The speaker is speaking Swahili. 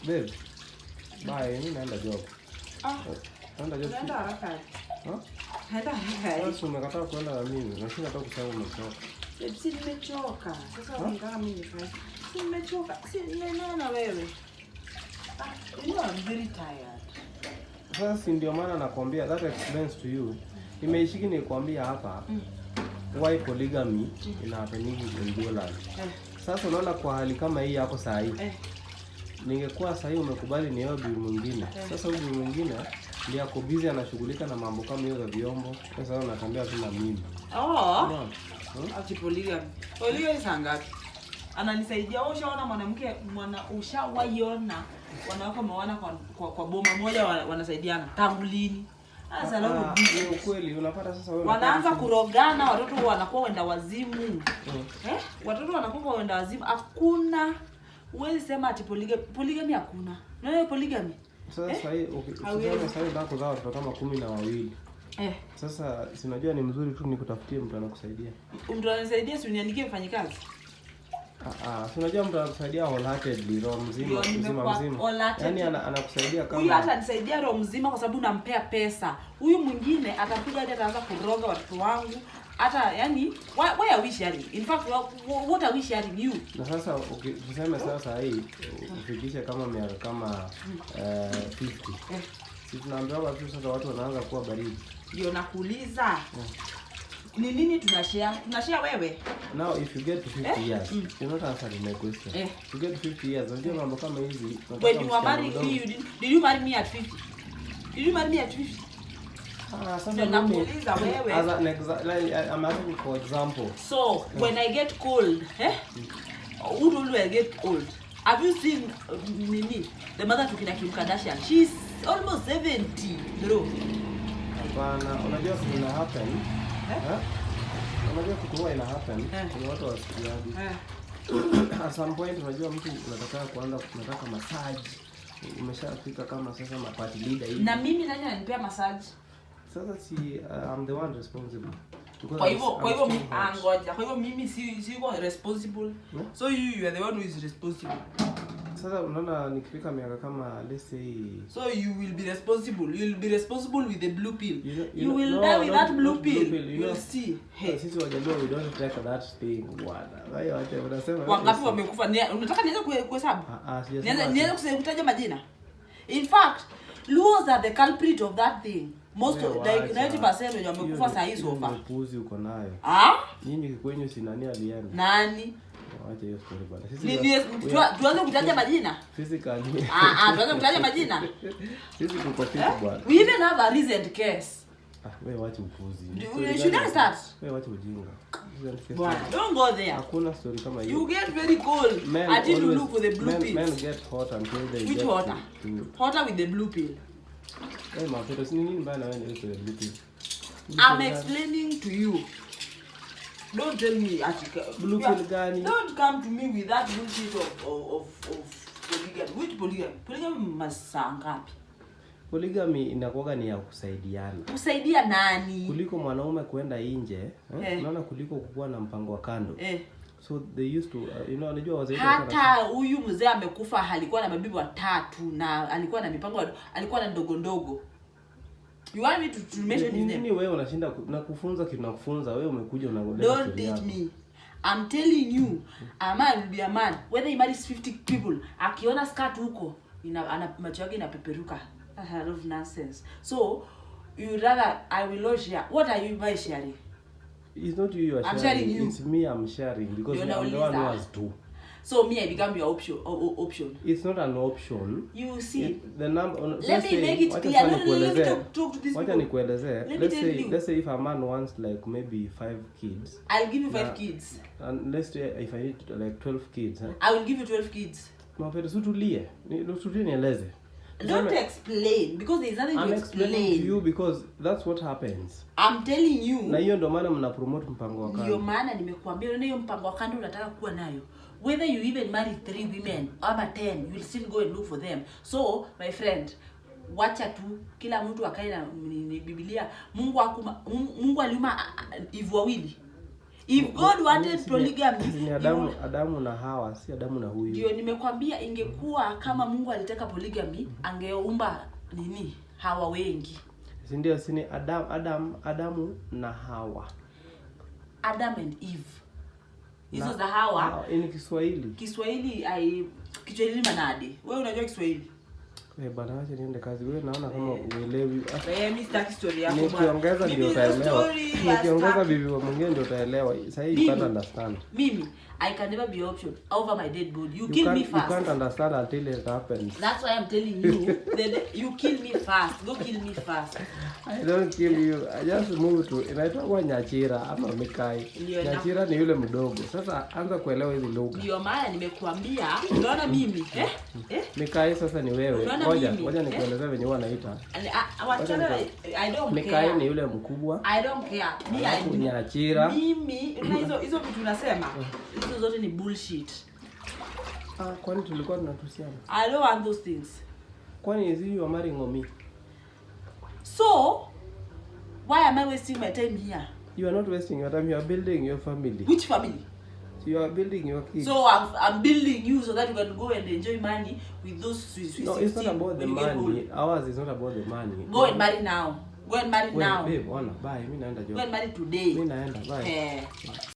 Babe. Bye, mimi naenda job. Ah, Naenda job. Unaenda haraka. Huh? Naenda haraka. Sasa umekataa kuenda na mimi. Nashinda hata kusema umechoka. Babe, si nimechoka. Sasa unataka mimi nifanye? Si nimechoka. Si nimeona na wewe. Ah, you know I'm very tired. Sasa si ndio maana nakwambia, that explains to you. Nimeishiki nikwambia hapa why polygamy ina happening in Luoland. Sasa unaona kwa hali kama hii yako saa hii. Ningekuwa saa hii umekubali ni wewe bibi mwingine. Sasa huyu bibi mwingine ndiye ako busy anashughulika na mambo kama hiyo za vyombo. Sasa wewe unatembea tu na mimi. Oh. Unaona? Hmm? Ati polygamy. Polygamy saa ngapi? Ananisaidia. Wewe ushaona mwanamke mwana ushawaiona wanawake wameoana kwa boma moja wanasaidiana tangu lini? Sasa leo Ah, ni ukweli unapata sasa wewe wanaanza unakaa kurogana, watoto wanakuwa wenda wazimu. Eh? Watoto wanakuwa wenda wazimu. Hakuna, huwezi sema ati polygamy, polygamy hakuna. Unaona polygamy? Sasa Eh? sasa hii Hawezi. usiseme sasa hivi unataka kuzaa watoto kama 12. Sasa si unajua ni mzuri tu nikutafutie mtu anakusaidia. Mtu ananisaidia, si uniandikie mfanyikazi? Ah ah, si unajua mtu anakusaidia wholeheartedly, roho mzima Ndio, mzima nimekuwa mzima. wholehearted. Yaani anakusaidia Huyu hata kama anisaidia roho mzima kwa sababu nampea pesa. Huyu mwingine atakuja hadi ataanza kuroga watoto wangu. Hata yani why are we sharing? In fact, what are we sharing, you? Na sasa tuseme sasa hii ufikishe kama miaka kama 50. Si tunaambiwa tu sasa watu wanaanza kuwa baridi. Ndio nakuuliza. Ni nini tunashare? Tunashare wewe? Now if you get to 50 Eh? years, you're not answering my question. You get to 50 years, unajua mambo kama hizi unataka When you were msichana marrying mdogo. me, you did, did you marry me at 50? Did you marry me at 50? Ah, sasa Ndio mimi nakuuliza wewe. as an like, I'm asking for example. So when I get cold, eh? Who don't I get old? Have you seen nini? The mother to kina Kim Kardashian. She's almost 70, bro. Hapana, unajua kitu ina happen. Eh? Eh? Unajua kitu huwa ina happen. Kuna watu wasikiaji. At some point unajua mtu unataka kuanza, unataka massage. Umeshafika kama sasa ma party leader hivi. Na mimi nani ananipea massage? Sasa si I'm the one responsible. Because Kwa hivyo I'm kwa hivyo still hot. Ah, ngoja. Kwa hivyo mimi si siko responsible. No? So you are the one who is responsible. Sasa unaona nikifika miaka kama, let's say, So you will be responsible. You will be responsible with the blue pill. You know, You will no, die with that blue not pill. blue pill, you You will know. see. Hey. Sisi Wajaluo, we don't take that thing, bwana. Kwa hiyo acha unasema. Wangapi wamekufa? Unataka nianze kuhesabu? Ah ah, sijasema. Nianze kutaja majina? In fact, Luos are the culprit of that thing. Most Wewe of, like wacha. 90% wenye wamekufa Hiyo saa hii hiyo so far. ni upuzi uko nayo. Ah? Nyinyi kwenyu si nani alienda? Nani? Wacha hiyo story, bwana. Sisi Tuanze kutaja majina? Physically. Ah ah, tuanze kutaja majina? Sisi tuko fit, bwana. We even have a recent case. Ah, wewe wacha upuzi. Story Should gani? I start? Wewe wacha ujinga. Recent case. Bwana, don't go there. Hakuna story kama hiyo. You get very cold Men until you always- look for the blue men, pills. Men get hot until they Which get water? to Hotter with the blue pill. Hey, Mapero, si nini mbaya na wewe na hiyo story ya blue pill? Blue I'm pill gani? Explaining to you. Don't tell me ati Blue pill gani? Don't come to me with that bullshit of polygamy. Which polygamy? Polygamy masaa ngapi? Polygamy inakuwaga ni ya kusaidiana. Kusaidia nani? Kuliko mwanaume kwenda nje, eh? Eh. Unaona, kuliko kukuwa na mpango wa kando. So they used to unajua wazee wetu walikuwa Hata huyu mzee amekufa alikuwa na mabibi watatu na alikuwa na mipango, alikuwa na ndogo ndogo. You want me to mention his Ni name? nini wewe unashinda na kufunza kitu na kufunza, wewe umekuja unaleta Don't story teach yako. me. I'm telling you, a man will be a man whether he marries 50 people. Akiona skirt huko macho yake inapeperuka. That's a lot of nonsense. So you rather I will not share. What are you by sharing? It's not you you are I'm sharing. Sharing you. It's me I'm sharing because Ndio I'm the one who nauliza. Has two. So me, I become your option option. It's not an option. You see. The number on, Let let's me say, make it wacha clear. sasa No, no, no, let me nikuelezee. talk to these Wacha people. nikuelezee. Let me Let's tell say you. Let's say if a man wants like maybe five kids I'll give you five kids. And let's say if I need like 12 kids, eh? I will give you 12 kids. Mapendo, si tulie. Tulie nieleze. Don't Tuseme- explain because there is nothing I'm to explaining to explain. You because that's what happens. I'm telling you. Na hiyo ndo maana mna promote mpango wa Ndio kando. maana nimekuambia, unaona hiyo mpango wa kando unataka kuwa nayo, whether you even marry three women ama 10, you will still go and look for them. So my friend, wacha tu kila mtu akae na ni Biblia. Mungu akuma, Mungu aliumba Eve wawili. If God wanted polygamy, Si ni Adamu na Hawa, si Adamu na huyu. Ndio nimekwambia, ingekuwa kama Mungu alitaka polygamy, angeumba nini, Hawa wengi. Si ndio? Si ni Adam, Adamu na Hawa. Adam and Eve, hizo Na- za Hawa. Hawa, ni Kiswahili. Kiswahili ai, Kiswahili manade. Wewe unajua Kiswahili? Eh, bana, acha niende kazi. Wewe naona kama uelewi. Ah, Eh, mimi sitaki story yako bwana. nikiongeza Mimi ndio hizo utaelewa. story Nikiongeza sitaki. bibi wa mwingine ndio utaelewa. Sasa hii you Mimi? can't understand. Mimi, I can never be option over my dead body. You You kill can't, me you first. can't understand until it happens. That's why I'm telling you that you kill me first. Go kill me first. I don't kill you. I just move to, inaitwa Nyachira ama Mikai. Ndio, Nyachira ni yule mdogo. Sasa anza kuelewa hizi lugha. Ndio maana nimekuambia, unaona mimi, eh? Eh? Mikai sasa ni wewe. Unaona Ngoja, mimi, ngoja eh? nikuelezee venye huwa naita. Wachana, I don't Mikai care. ni yule mkubwa. I don't care. Me, I Alafu Nyachira. Mimi, unaona hizo vitu unasema? Hizo zote ni bullshit. Ah, kwani tulikuwa tunatusiana? I don't want those things. Kwani is you are marrying me? So, why am I wasting my time here? You are not wasting your time. You are building your family. Which family? You are building your kids. So I'm building you so that you can go and enjoy money with those sweet, sweet No, it's not 16 about the when you get money. old. Ours is not about the money. Go and marry now. Go and marry Wait, now. babe, ona, bye. Mimi naenda Go job. and marry today. Mimi naenda, bye. Eh.